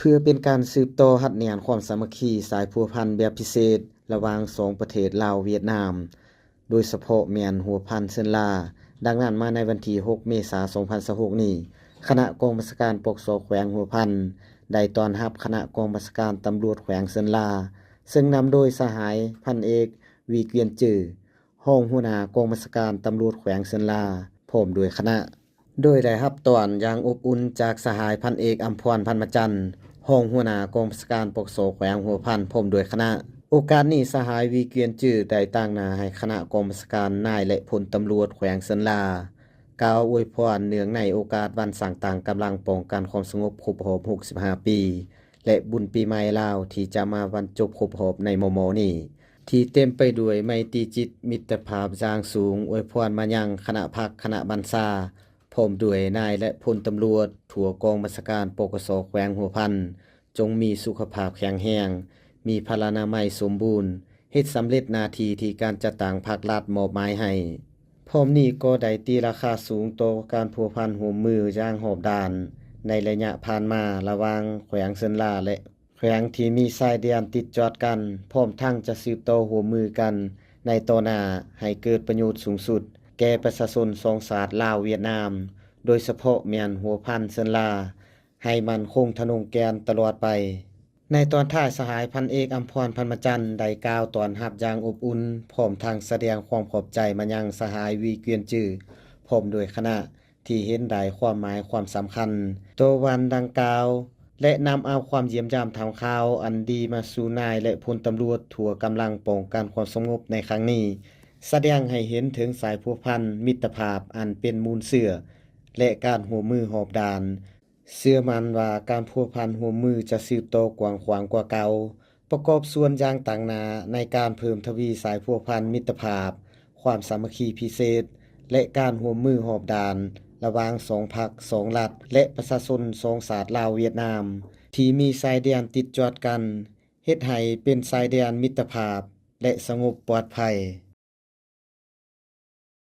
ເພື່ອເປັນການສືບຕໍ່ຮັດແໜ້ນຄວາມສາມັກຄີສາຍພົວພັນແບບພິເສດລະຫວ່າງສອງປະເທດລາວ-ຫວຽດນາມ, ໂດຍສະເພາະແມ່ນຫົວພັນເຊີນລາ. ດັ່ງນັ້ນ, ມາໃນວັນທີຫົກ ເມສາ ສອງພັນຊາວຫົກນີ້, ຄະນະກອງບັນຊາການ ປກສ ແຂວງຫົວພັນ ໄດ້ຕ້ອນຮັບຄະນະກອງບັນຊາການຕຳຫຼວດແຂວງເຊີນລາ, ເຊິ່ງນຳໂດຍສະຫາຍພັນເອກ ວີກວຽນຈື່ ຮອງຫົວໜ້າກອງບັນຊາການຕຳຫຼວດແຂວງເຊີນລາ ພ້ອມດ້ວຍຄະນະ, ໂດຍໄດ້ຮັບຕ້ອນຢ່າງອົບອຸ່ນຈາກສະຫາຍພັນເອກ ອຳພອນ ພັນມະຈັນ ຮອງຫົວໜ້າກອງບັນຊາການ ປກສ ແຂວງຫົວພັນ ພ້ອມດ້ວຍຄະນະ. ໂອກາດນີ້, ສະຫາຍ ວີກວຽນຈື່ ໄດ້ຕາງໜ້າໃຫ້ຄະນະກອງບັນຊາການນາຍ ແລະ ພົນຕຳຫຼວດແຂວງເຊີນລາ ກ່າວອວຍພອນເນື່ອງໃນໂອກາດວັນສ້າງຕັ້ງກຳລັງປ້ອງກັນຄວາມສະຫງົບຄົບຮອບຫົກສິບຫ້າປີ ແລະ ບຸນປີໃໝ່ລາວທີ່ຈະມາບັນຈົບຄົບຮອບໃນມໍ່ໆນີ້, ທີ່ເຕັມໄປດ້ວຍໄມຕີຈິດມິດຕະພາບຢ່າງສູງ, ອວຍພອນມາຍັງຄະນະພັກ, ຄະນະບັນຊາ, ພ້ອມດ້ວຍນາຍ ແລະ ພົນຕຳຫຼວດທົ່ວກອງບັນຊາການ ປກສ ແຂວງຫົວພັນ ຈົ່ງມີສຸຂະພາບແຂງແຮງ, ມີພະລານາໄມສົມບູນ, ເຮັດສຳເລັດໜ້າທີ່ທີ່ການຈັດຕັ້ງພັກລັດມອບໝາຍໃຫ້. ພ້ອມນີ້ກໍໄດ້ຕີລາຄາສູງຕໍ່ການພົວພັນຮ່ວມມືຢ່າງຮອບດ້ານໃນໄລຍະຜ່ານມາລະຫວ່າງແຂວງເຊີນລາ ແລະ ແຂວງທີ່ມີຊາຍແດນຕິດຈອດກັນ, ພ້ອມທັງຈະສືບຕໍ່ຮ່ວມມືກັນໃນຕໍ່ໜ້າໃຫ້ເກີດປະໂຫຍດສູງສຸດແກ່ປະຊາຊົນສອງຊາດລາວ-ຫວຽດນາມ, ໂດຍສະເພາະແມ່ນຫົວພັນເຊີນລາ ໃຫ້ໝັ້ນຄົງທະນົງແກ່ນຕະຫຼອດໄປ. ໃນຕອນທ້າຍ, ສະຫາຍພັນເອກ ອຳພອນ ພັນມະຈັນ ໄດ້ກ່າວຕ້ອນຮັບຢ່າງອົບອຸ່ນ, ພ້ອມທັງສະແດງຄວາມຂອບໃຈມາຍັງສະຫາຍ ວີກວຽນຈື່ ພ້ອມດ້ວຍຄະນະ ທີ່ເຫັນໄດ້ຄວາມໝາຍຄວາມສຳຄັນຕໍ່ວັນດັ່ງກ່າວ ແລະ ນຳເອົາຄວາມຢ້ຽມຢາມຖາມຂ່າວອັນດີມາສູ່ນາຍ ແລະ ພົນຕຳຫຼວດທົ່ວກຳລັງປ້ອງກັນຄວາມສະຫງົບໃນຄັ້ງນີ້, ສະແດງໃຫ້ເຫັນເຖິງສາຍພົວພັນມິດຕະພາບອັນເປັນມູນເຊື້ອ ແລະ ການຮ່ວມມືຮອບດ້ານ. ເຊື່ອໝັ້ນວ່າການພົວພັນຮ່ວມມືຈະສືບຕໍ່ກວ້າງຂວາງກວ່າເກົ່າ, ປະກອບສ່ວນຢ່າງຕັ້ງໜ້າໃນການເພີ່ມທະວີສາຍພົວພັນມິດຕະພາບ, ຄວາມສາມັກຄີພິເສດ ແລະ ການຮ່ວມມືຮອບດ້ານລະຫວ່າງສອງພັກ, ສອງລັດ ແລະ ປະຊາຊົນສອງຊາດລາວ-ຫວຽດນາມ ທີ່ມີຊາຍແດນຕິດຈອດກັນ, ເຮັດໃຫ້ເປັນຊາຍແດນມິດຕະພາບ ແລະ ສະຫງົບປອດໄພ.